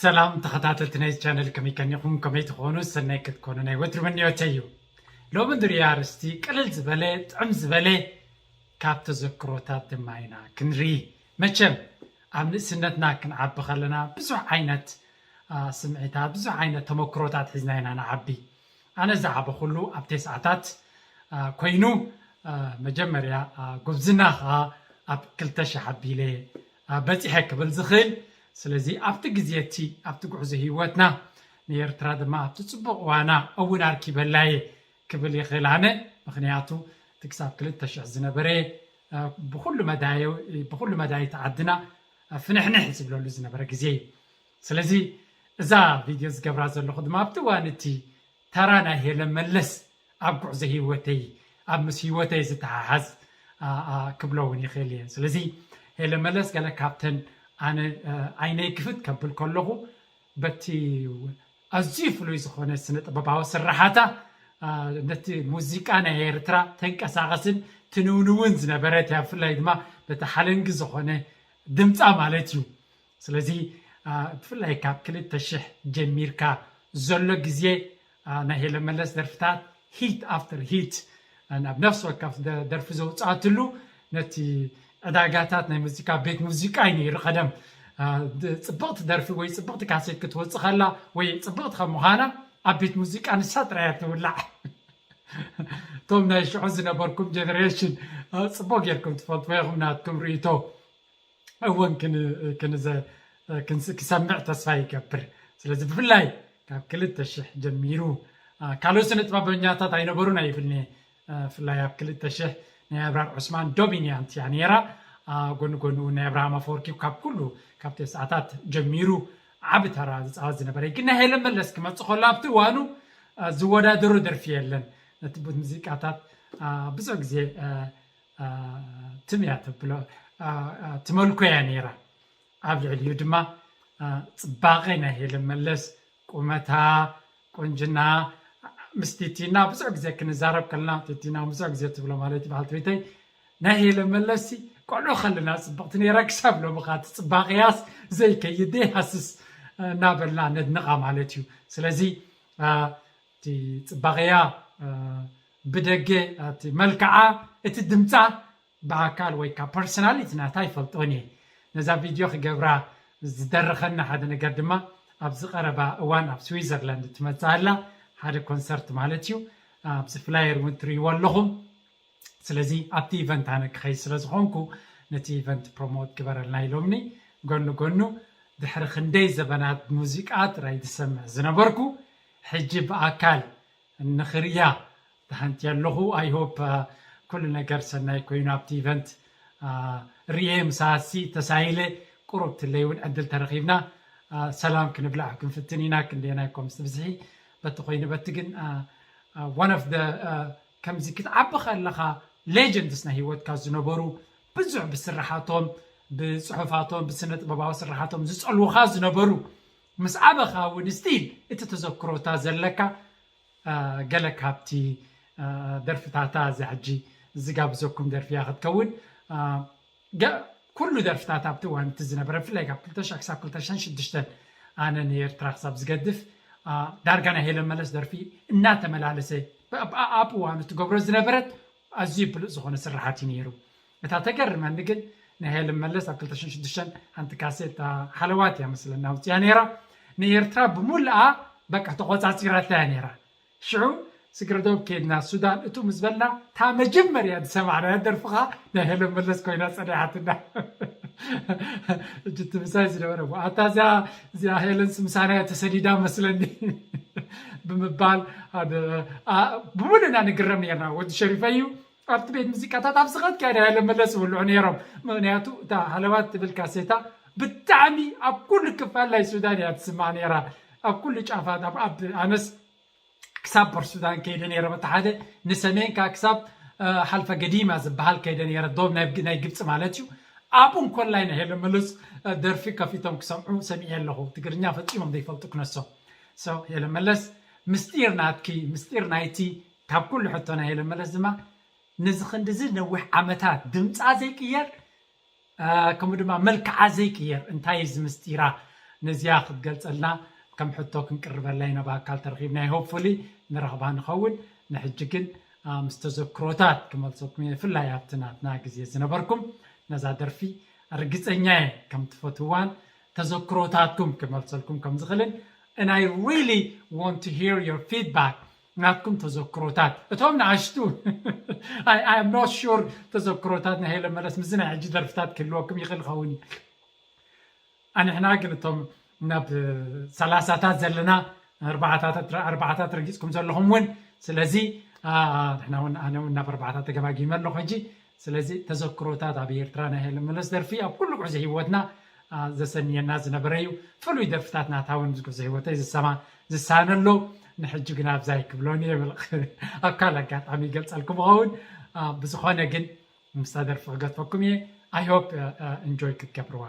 ሰላም ተኸታተልቲ ናይ ቻነል፣ ከመይ ከኒኹም? ከመይ ትኾኑ? ሰናይ ክትኮኑ ናይ ወትሩ ምንዮተይ እዩ። ሎሚ ንሪኦ ኣርእስቲ ቅልል ዝበለ፣ ጥዕም ዝበለ፣ ካብ ተዘክሮታት ድማ ኢና ክንርኢ። መቸም ኣብ ንእስነትና ክንዓቢ ከለና ብዙሕ ዓይነት፣ አ፣ ስምዒታት፣ ብዙሕ ዓይነት ተመክሮታት ሒዝና ኢና ንዓቢ። ኣነ ዝዓበኹሉ ኣብ ተስዓታት፣ አ፣ ኮይኑ፣ አ፣ መጀመርያ፣ አ፣ ጉብዝና ኸዓ ኣብ ክልተ ሺሕ ኣቢለ፣ አ፣ በጺሐ ክብል ዝኽእል። ስለዚ ኣብቲ ግዜ እቲ፣ ኣብቲ ጉዕዞ ህይወትና ንኤርትራ ድማ ኣብቲ ጽቡቕ እዋና እውን ኣርኪበላየ ክብል ይኽእል ኣነ። ምኽንያቱ እቲ ክሳብ ክልተ ሺሕ ዝነበረ፣ አ፣ ብኹሉ መዳይ፣ ብኹሉ መዳይ እቲ ዓድና፣ አ፣ ፍንሕንሕ ዝብለሉ ዝነበረ ግዜ እዩ። ስለዚ እዛ ቪድዮ ዝገብራ ዘለኹ ድማ ኣብቲ እዋን እቲ ተራ ናይ ሄለን መለስ ኣብ ጉዕዞ ህይወተይ፣ ኣብ ምስ ህይወተይ ዝተሓሓዝ፣ አ፣ አ፣ ክብሎ እውን ይኽእል እየ። ስለዚ ሄለን መለስ ገለ ካብተን ኣነ፣ አ፣ ዓይነይ ክፍት ከብል ከለኹ በቲ ኣዝዩ ፍሉይ ዝኾነ ስነ ጥበባዊ ስራሓታ፣ አ፣ ነቲ ሙዚቃ ናይ ኤርትራ ተንቀሳቐስን ትንውንውን ዝነበረት እያ። ብፍላይ ድማ በቲ ሓለንጊ ዝኾነ ድምጻ ማለት እዩ። ስለዚ፣ አ፣ ብፍላይ ካብ ክልተ ሽሕ ጀሚርካ ዘሎ ግዜ፣ አ፣ ናይ ሄለን መለስ ደርፍታት ሂት ኣፍተር ሂት፣ አ፣ ናብ ነፍሲ ወከፍ ደ-፣ ደርፊ ዘውጽኣትሉ ነቲ ዕዳጋታት ናይ ሙዚቃ፣ ቤት ሙዚቃ እዩ ነይሩ ቀደም። አ፣ ድ-፣ ጽብቕቲ ደርፊ ወይ ጽብቕቲ ካሴት ክትወጽእ ከላ ወይ ጽብቕቲ ከም ምዃና ኣብ ቤት ሙዚቃ ንሳ ጥራይ እያ ትውላዕ። እቶም ናይ ሽዑ ዝነበርኩም ጀነሬሽን፣ አ፣ ጽቡቕ ጌርኩም ትፈልጥዎ ኢኹም ናትኩም ርእይቶ። እውን ክን-፣ ክንዘ-፣ ክንስ-፣ ክሰምዕ ተስፋ ይገብር። ስለዚ ብፍላይ ካብ ክልተ ሽሕ ጀሚሩ፣ አ፣ ካልኦት ስነ ጥበበኛታት ኣይነበሩን ኣይብልኒ። አ፣ ብፍላይ ኣብ ክልተ ሽሕ ናይ ኣብራር ዑስማን ዶሚንያንት እያ ነይራ። አ፣ ጎኒ ጎኒ እውን ናይ ኣብርሃም ኣፈወርቂ ካብ ኩሉ ካብ ተስዓታት ጀሚሩ ዓቢ ተራ ዝጻወት ዝነበረ እዩ። ግን ናይ ሄለን መለስ ክመጽእ ከሎ ኣብቲ እዋኑ፣ አ፣ ዝወዳደሮ ደርፊ የለን። ነቲ ቡት ሙዚቃታት፣ አ፣ ብዙሕ ግዜ፣ አ፣ አ፣ ትም እያ ተብሎ፣ አ፣ አ፣ ትመልኮ እያ ነይራ። ኣብ ልዕሊኡ ድማ፣ አ፣ ጽባቐ ናይ ሄለን መለስ፣ ቁመታ፣ ቁንጅና፣ ምስ ቲቲና ብዙሕ ግዜ ክንዛረብ ከለና፣ ቲቲና ብዙሕ ግዜ ትብሎ ማለት እዩ፣ በዓልቲ ቤተይ፣ ናይ ሄለን መለስ ሲ ቆልዑ ከለና ጽብቕቲ ነይራ፣ ክሳብ ሎሚ ኸኣ እቲ ጽባቐያስ ዘይከይድ፣ ዘይሃስስ፣ አ፣ እናበልና ነድንቓ ማለት እዩ። ስለዚ፣ አ፣ እቲ ጽባቐያ፣ አ፣ ብደገ፣ እቲ መልክዓ፣ እቲ ድምጻ ብኣካል ወይ ካብ ፐርሰናሊቲ ናታ ይፈልጦን እየ። ነዛ ቪድዮ ክገብራ ዝደረኸና ሓደ ነገር ድማ ኣብዚ ቀረባ እዋን ኣብ ስዊዘርላንድ ትመጽእ ኣላ፣ ሓደ ኮንሰርት ማለት እዩ። ኣብዚ ፍላየር እውን ትርእይዎ ኣለኹም። ስለዚ ኣብቲ ኢቨንት ኣነ ክኸይድ ስለ ዝኾንኩ ነቲ ኢቨንት ፕሮሞት ግበረልና ኢሎምኒ። ጎኒ ጎኑ ድሕሪ ክንደይ ዘበናት ሙዚቃ ጥራይ ዝሰምዕ ዝነበርኩ፣ ሕጂ ብኣካል ንኽርእያ ተሃንጥየ ኣለኹ። I hope፣ አ፣ ኩሉ ነገር ሰናይ ኮይኑ ኣብቲ ኢቨንት፣ አ፣ ርእየ ምሳሲ ተሳኢለ ቁሩብ ትለይ እውን ዕድል ተረኺብና፣ አ፣ ሰላም ክንብላዕ ክንፍትን ኢና። ክንደየናይ ኮምስ ብዝሒ በቲ ኮይኑ በቲ ግን፣ አ፣ አ፣ one of the፣ አ፣ ከምዚ ክትዓቢ ከለኻ ሌጀንድስ ናይ ህይወትካ ዝነበሩ ብዙሕ ብስራሓቶም፣ ብጽሑፋቶም፣ ብስነ ጥበባዊ ስራሓቶም ዝጸልዉኻ ዝነበሩ ምስ ዓበኻ እውን ስቲል እቲ ተዘክሮታ ዘለካ አ፣ ገለ ካብቲ፣ አ፣ ደርፍታታ እዛ ሕጂ ዝጋብዘኩም ደርፊ እያ ክትከውን። አ፣ ገ-፣ ኩሉ ደርፍታት ኣብቲ እዋን እቲ ዝነበረ፣ ብፍላይ ካብ ክልተ ሽሕ ክሳብ ክልተ ሽሕን ሽዱሽተን ኣነ ንኤርትራ ክሳብ ዝገድፍ፣ አ፣ ዳርጋ ናይ ሄለን መለስ ደርፊ እናተመላለሰ፣ ብ-፣ ብ-፣ ኣብ እዋኑ ትገብሮ ዝነበረት ኣዝዩ ብሉጽ ዝኾነ ስራሓት እዩ ነይሩ። እታ ተገርመኒ ግን ናይ ሄለን መለስ ኣብ ክልተ ሽሕን ሽዱሽተን ሓንቲ ካሴት፣ እታ ሓለዋት እያ መስለኒ ኣውጽያ ነይራ። ንኤርትራ ብምሉኣ በቃ ተቖጻጺራታ እያ ነይራ። ሽዑ ስግረ ዶብ ከይድና ሱዳን እቱ ምስ በልና፣ እታ መጀመርያ ዝሰማዕናያ ደርፍኻ ናይ ሄለን መለስ ኮይና ጸኒሓትና። እጅ እቲ ምሳይ ዝነበረ፣ "ኣታ እዚኣ፣ እዚኣ ሄለንስ ምሳና እያ ተሰዲዳ መስለኒ" ብምባል፣ ኣደ-፣ ኣ-፣ ብምሉእና ንግረም ነርና። ወዲ ሸሪፈይ እዩ፣ ኣብቲ ቤት ሙዚቃታት ኣብ ዝኸድካዮ ናይ ሄለን መለስ ይውልዑ ነይሮም። ምኽንያቱ እታ ሃለዋት ትብል ካሴታ ብጣዕሚ ኣብ ኩሉ ክፋል ናይ ሱዳን እያ ትስማዕ ነይራ። ኣብ ኩሉ ጫፋት፣ ኣብ፣ ኣብ ኣነስ ክሳብ ፖርት ሱዳን ከይደ ነይረ፣ በቲ ሓደ ንሰሜን ከኣ ክሳብ፣ እ፣ ሓልፈ ገዲማ ዝበሃል ከይደ ነይረ፣ ዶብ ናይ፣ ናይ ግብጺ ማለት እዩ። ኣብኡ እንኮላይ ናይ ሄለን መለስ፣ እ፣ ደርፊ ከፊቶም ክሰምዑ ሰሚዐ ኣለኹ። ትግርኛ ፈጺሞም ዘይፈልጡ ክነሶም። ሶ፣ ሄለን መለስ፣ ምስጢር ናትኪ፣ ምስጢር ናይቲ፣ ካብ ኩሉ ሕቶ ናይ ሄለን መለስ ድማ፣ ነዚ ክንድዚ ነዊሕ ዓመታት ድምጻ ዘይቅየር፣ አ፣ ከምኡ ድማ መልክዓ ዘይቅየር፣ እንታይ እዩ እዚ ምስጢራ? ነዚኣ ክትገልጸልና ከም ሕቶ ክንቅርበላ ኢና ብኣካል ተረኺብና። Hopefully ንረኽባ ንኸውን። ንሕጂ ግን ምስ ተዘክሮታት ክመልሰኩም እየ፣ ብፍላይ ኣብቲ ናትና ግዜ ዝነበርኩም ነዛ ደርፊ ርግጸኛ እየ ከም ትፈትዋን ተዘክሮታትኩም ክመልሰልኩም ከም ዝኽእልን። And I really want to hear your feedback፣ ናትኩም ተዘክሮታት። እቶም ንኣሽቱ I am not sure ተዘክሮታት ናይ ሄለን መለስ ምስዚ ናይ ሕጂ ደርፍታት ክህልወኩም ይኽእል ኸውን እዩ። ኣንሕና ግን እቶም ናብ ሰላሳታት ዘለና ኣርባዓታት ኣርባዓታት ረጊጽኩም ዘለኹም እውን ስለዚ ንሕና እውን ኣነ እውን ናብ ኣርባዓታት ተገማጊመ ኣለኹ ሕጂ። ስለዚ ተዘክሮታት ኣብ ኤርትራ ናይ ሄለን መለስ ደርፊ ኣብ ኩሉ ጉዕዞ ህይወትና ዘሰንየና ዝነበረ እዩ። ፍሉይ ደርፍታት ናታ እውን ጉዕዞ ህይወተይ ዝሰማ ዝሳነ ኣሎ። ንሕጂ ግን ኣብዛ ኣይክብሎን እየ ኣብ ካልእ ኣጋጣሚ ይገልጸልኩም እኸውን። ብዝኾነ ግን ምስታ ደርፊ ክገድፈኩም እየ። I hope enjoy ክትገብርዋ።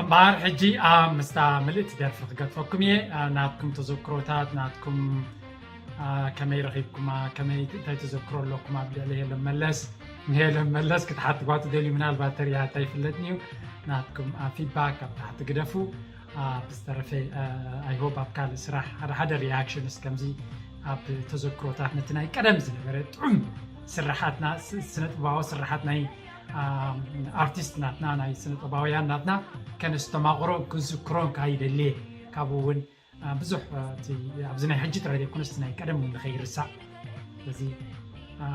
እምበኣር ሕጂ ኣብ ምስታ ምልእቲ ደርፊ ክገድፈኩም እየ። ናትኩም ተዘክሮታት ናትኩም ከመይ ረኺብኩማ፣ ከመይ እንታይ ተዘክሮ ኣለኩም ኣብ ልዕሊ ሄለን መለስ? ንሄለን መለስ ክትሓትዋ ትደልዩ ምናልባት ተሪኣታ ኣይፍለጥን እዩ። ናትኩም feedback ኣብ ታሕቲ ግደፉ። ብዝተረፈ I hope ኣብ ካልእ ስራሕ ሓደ ሓደ reactions ከምዚ ኣብ ተዘክሮታት ነቲ ናይ ቀደም ዝነበረ ጥዑም ስራሓትና ስነጥበባዊ ስራሓት ናይ ኣርቲስት ናትና ናይ ስነጥበባውያን ናትና ከነስተማቕሮ ክዝክሮን ከዓ ይደሊ እየ። ካብኡ እውን ብዙሕ ኣብዚ ናይ ሕጂ ጥራይ ዘይኮነስ ናይ ቀደም እውን ንኸይርሳዕ። ስለዚ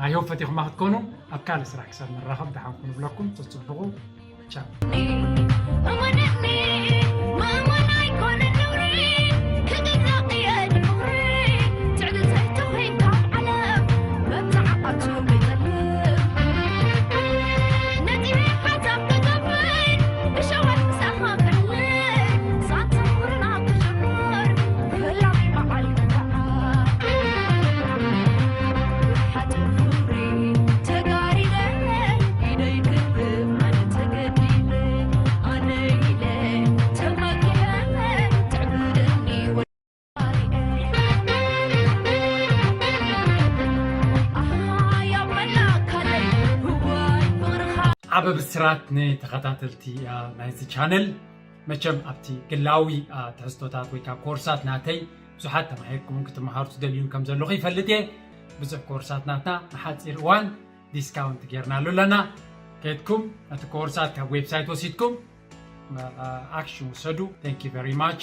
I hope ፈቲኹማ ክትኮኑ። ኣብ ካልእ ስራሕ ክሳብ ንራኸብ ደሓን ኩኑ ብለኩም። ተፅብቑ። ቻው። ዓቢ ብስራት ንተኸታተልቲ ናይዚ ቻነል። መቸም ኣብቲ ግላዊ ትሕዝቶታት ወይ ከዓ ኮርሳት ናተይ ብዙሓት ተማሂርኩምን ክትመሃሩ ትደልዩን ከም ዘለኹ ይፈልጥ እየ። ብዙሕ ኮርሳት ናትና ንሓፂር እዋን ዲስካውንት ጌርናሉ ኣለና። ከድኩም ነቲ ኮርሳት ካብ ዌብሳይት ወሲድኩም ኣክሽን ውሰዱ። Thank you very much።